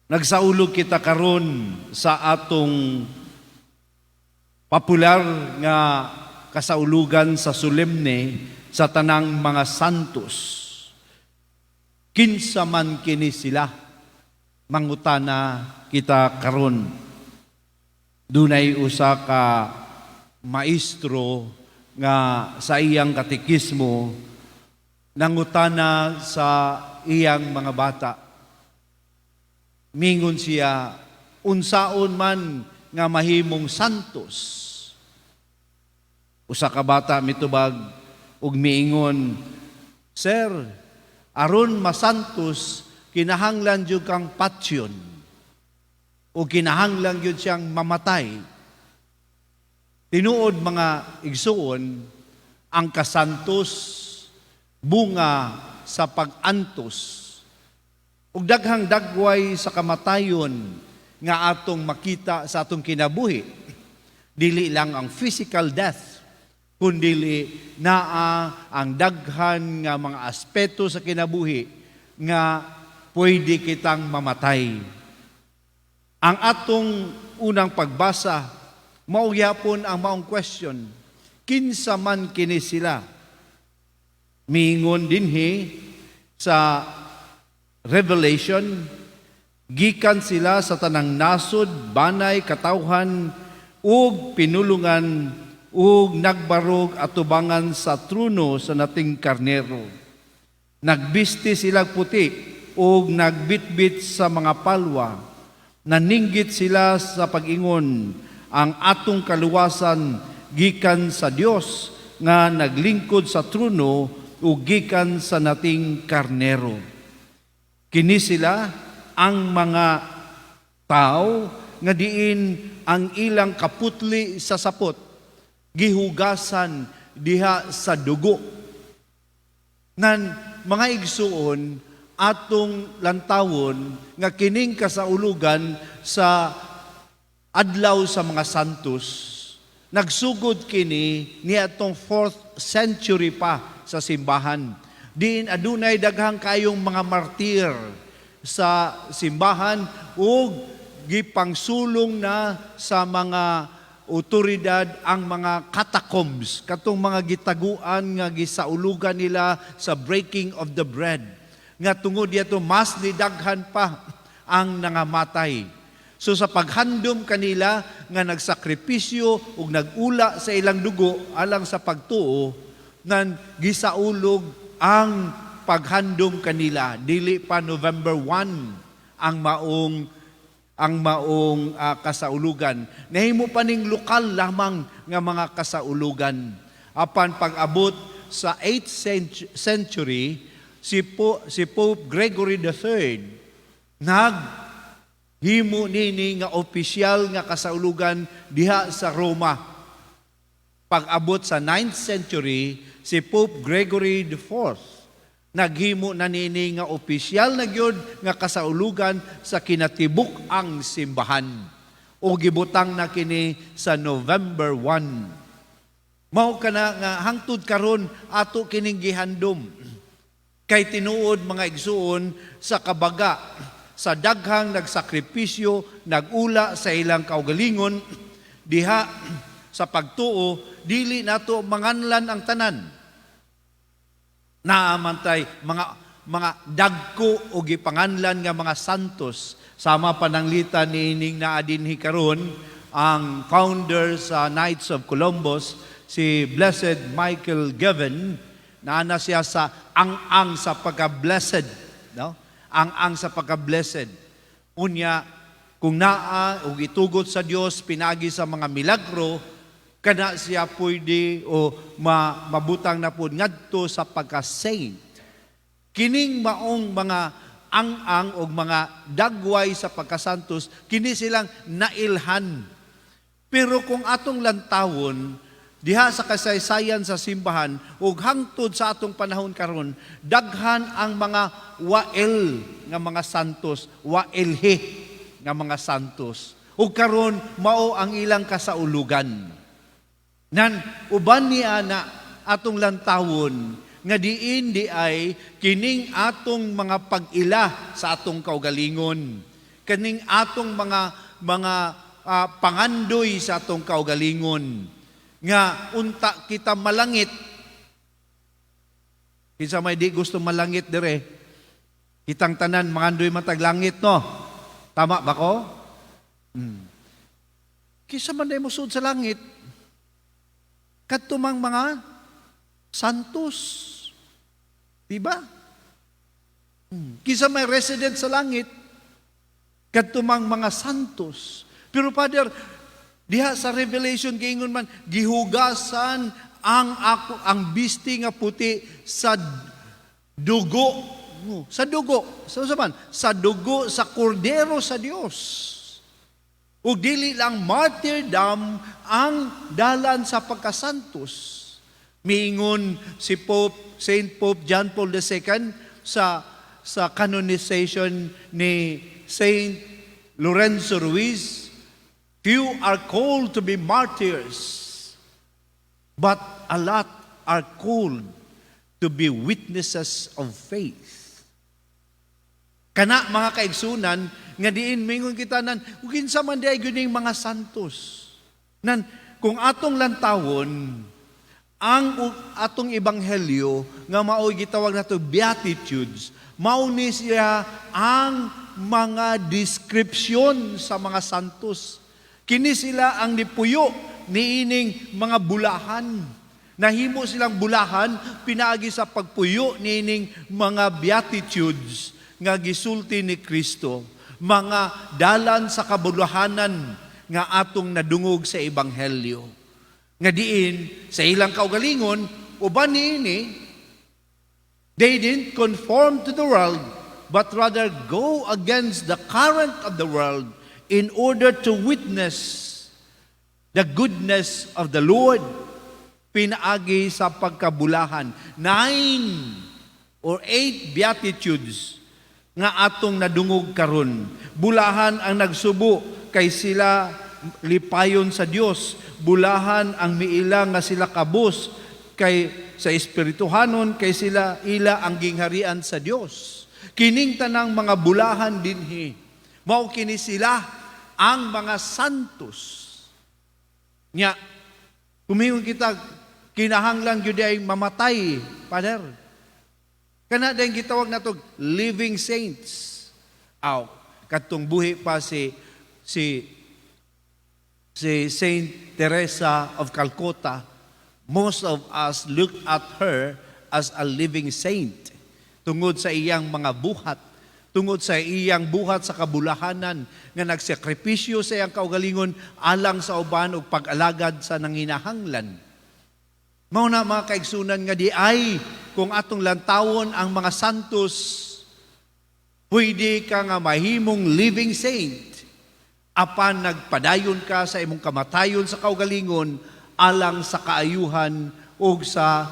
Nagsaulog kita karon sa atong popular nga kasaulugan sa solemne sa tanang mga santos. Kinsa man kini sila? Mangutana kita karon. Dunay usa ka maestro nga sa iyang katekismo nangutana sa iyang mga bata. Mingon siya, "Unsaon man nga mahimong santos?" Usa ka bata mitubag ug miingon, "Sir, aron masantos kinahanglan jud kang patyon o kinahanglan gyud siyang mamatay." Tinuod, mga igsuon, ang kasantos bunga sa pag-antos ug daghang dagway sa kamatayon nga atong makita sa atong kinabuhi. Dili lang ang physical death, kundili naa ang daghan nga mga aspeto sa kinabuhi nga pwede kitang mamatay. Ang atong unang pagbasa, mao gyapon ang maong question. Kinsa man kini sila? Miingon dinhi sa Revelation, gikan sila sa tanang nasod, banay, katawhan, ug pinulungan, ug nagbarog atubangan sa trono sa Nating Karnero. Nagbisti sila puti ug nagbitbit sa mga palwa. Naninggit sila sa pag-ingon, "Ang atong kaluwasan gikan sa Dios nga naglingkod sa trono ug gikan sa Nating Karnero." Kini sila ang mga tao nga diin ang ilang kaputli sa sapot gihugasan diha sa dugo. Nan mga igsuon, atong lantawon nga kining kasaulugan sa adlaw sa mga santos, nagsugod kini niadtong 4th century pa sa simbahan, diin adunay daghang kayong mga martir sa simbahan ug gipangsulong na sa mga otoridad ang mga catacombs, katong mga gitaguan nga gisaulugan nila sa breaking of the bread. Nga tungod didto mas nidaghan pa ang nangamatay. So sa paghandom kanila nga nagsakripisyo ug nagula sa ilang dugo alang sa pagtuo, nan gisaulog ang paghandom kanila. Dili pa November 1 ang maong kasaulugan. Nahimo pa ning lokal lamang nga mga kasaulugan. Apan pag-abot sa 8th century, si Pope Gregory III nag himo nini nga opisyal nga kasaulugan diha sa Roma. Pag-abot sa 9th century, si Pope Gregory IV naghimo na nini nga opisyal na gyud nga kasaulugan sa kinatibuk-ang simbahan. O gibutang na kini sa November 1. Mao kana nga hangtod karon ato kining gihandom. Kay tinuod, mga igsuon, sa kabaga sa daghang nagsakripisyo, nagula sa ilang kaugalingon diha sa pagtuo, dili nato manganlan ang tanan. Naa man tay mga dagko o gipanganlan nga mga santos, sama pananglitan niining naa dinhi karon ang founder sa Knights of Columbus, si Blessed Michael Gavin. Naa siya sa ang-ang sa pagka-blessed, no? Ang-ang sa pagka-blessed. Unya kung naa og itugot sa Dios pinagi sa mga milagro, kana siya pwede o mabutang na pud ngadto sa pagka-saint. Kining maong mga ang-ang og mga dagway sa pagkasantos, kini silang nailhan. Pero kung atong lantawon diha sa kasaysayan sa simbahan ug hangtod sa atong panahon karon, daghan ang mga wael nga mga santos, waelhe nga mga santos. Ug karon mao ang ilang kasaulugan. Nan uban ni ana atong lantawon nga diin di ay kining atong mga pag-ila sa atong kaugalingon. Kaning atong mga pangandoy sa atong kaugalingon nga unta kita malangit. Kinsa may di gusto malangit dire? Kitang tanan mangandoy man tag langit, no? Tama ba ko? Kinsa man day mosud sa langit? Kadto mang mga santos. Diba? Kinsa may resident sa langit? Kadto mang mga santos. Pero Father, diha sa Revelation giingon man gihugasan ang ako ang bisti nga puti sa dugo. Sa dugo. Sa man? Sa dugo sa kordero sa Dios. Ug dili lang martyrdom ang dalan sa pagkasantos. Miingon si Pope Saint Pope John Paul II sa canonization ni Saint Lorenzo Ruiz, "Few are called to be martyrs, but a lot are called to be witnesses of faith." Kana, mga kaigsunan, nga diin mingon kita nan ug kinsa man diay gyud ning mga santos. Nan kung atong lantawon ang atong ebanghelyo nga mao'y gitawag nato Beatitudes, mao ni siya ang mga description sa mga santos. Kini sila ang nipuyo niining mga bulahan. Nahimo silang bulahan pinaagi sa pagpuyo niining mga Beatitudes nga gisulti ni Kristo, mga dalan sa kabulahanan nga atong nadungog sa ebanghelyo. Nga diin sa ilang kaugalingon, uban niini, they didn't conform to the world, but rather go against the current of the world in order to witness the goodness of the Lord pinaagi sa pagkabulahan. Nine or eight beatitudes nga atong nadungog karon. Bulahan ang nagsubo kay sila lipayon sa Dios. Bulahan ang miila nga sila kabus kay sa espirituhanon kay sila ila ang gingharian sa Dios. Kining tanang mga bulahan dinhi, mao kini sila ang mga santos. Nya, kumingon kita, kinahanglan gyud ay mamatay, Father. Kana din gitawag nato living saints. Aw, kadtong buhi pa si Saint Teresa of Calcutta, most of us look at her as a living saint tungod sa iyang mga buhat, tungod sa iyang buhat sa kabulahanan nga nagsakripisyo sa iyang kaugalingon alang sa uban ug pag-alagad sa nanginahanglan. Mao na, mga kaigsunan, nga di ay kung atong lantawon ang mga santos, pwede ka nga mahimong living saint apan nagpadayon ka sa imong kamatayon sa kaugalingon alang sa kaayuhan ug sa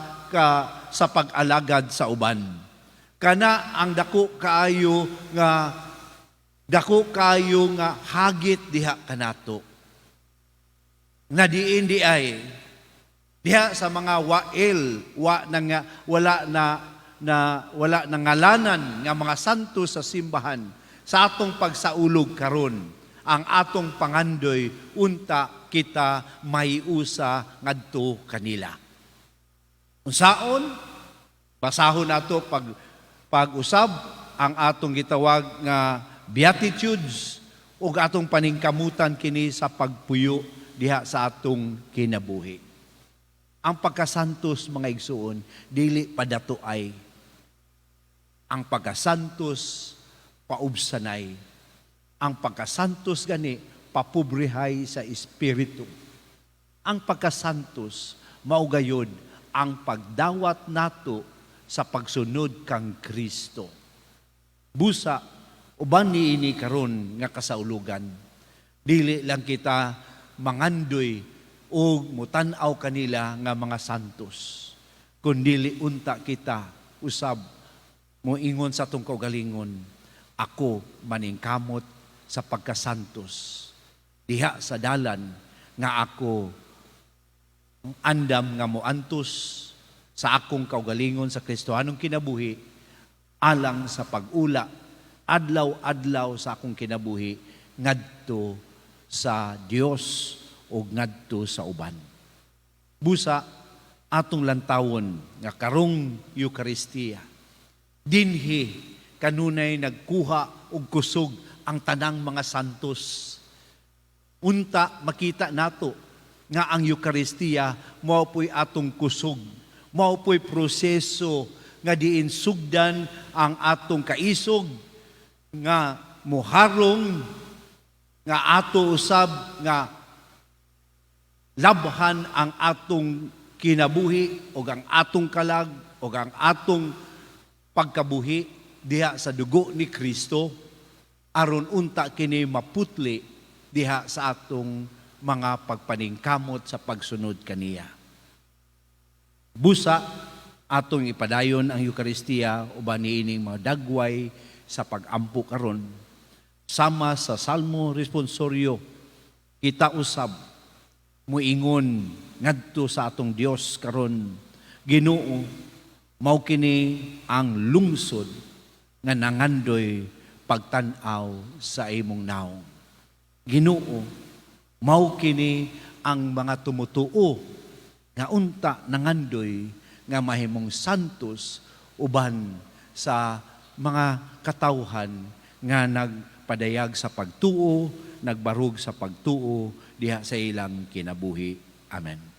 pag-alagad sa uban. Kana ang dako kaayo nga hagit diha kanato. Nga diin di ay diha sa mga wail wa na nga wala na na wala na ngalanan nga mga santo sa simbahan sa atong pagsaulog karon, ang atong pangandoy unta kita maiusa ngadto kanila. Unsaon? Basahon nato pag-usab ang atong gitawag nga Beatitudes ug atong paningkamutan kini sa pagpuyo diha sa atong kinabuhi. Ang pagkasantos, mga igsuon, dili padato ay. Ang pagkasantos paubsanay. Ang pagkasantos gani papobrihay sa espiritu. Ang pagkasantos mao gayod ang pagdawat nato sa pagsunod kang Kristo. Busa uban niini karon nga kasaulugan, dili lang kita mangandoy og mutan-aw kanila nga mga santos, kundili unta kita usab moingon sa atong kaugalingon, "Ako maningkamot sa pagkasantos diha sa dalan nga ako andam nga moantos sa akong kaugalingon sa Kristohanong kinabuhi alang sa pag-ula Adlaw-adlaw sa akong kinabuhi ngadto sa Dios o ngadto sa uban. Busa atong lantawon nga karong Eukaristiya, dinhi kanunay nagkuha og kusog ang tanang mga santos. Unta makita nato nga ang Eukaristiya mao po'y atong kusog, mao po'y proseso nga diin sugdan ang atong kaisog nga muharong nga ato usab nga labhan ang atong kinabuhi o ang atong kalag o ang atong pagkabuhi diha sa dugo ni Kristo, aron unta kini maputli diha sa atong mga pagpaningkamot sa pagsunod kaniya. Busa atong ipadayon ang Eukaristiya uban niining mga dagway sa pag-ampo karon. Sama sa Salmo responsoryo, kita usab muingon ngadto sa atong Dios karon, "Ginoo, mao kini ang lungsod nga nangandoy pagtan-aw sa imong naong. Ginoo, mao kini ang mga tumutuo nga unta nangandoy nga mahimong santos uban sa mga katawhan nga nagpadayag sa pagtuo, nagbarug sa pagtuo diha sa ilang kinabuhi." Amen.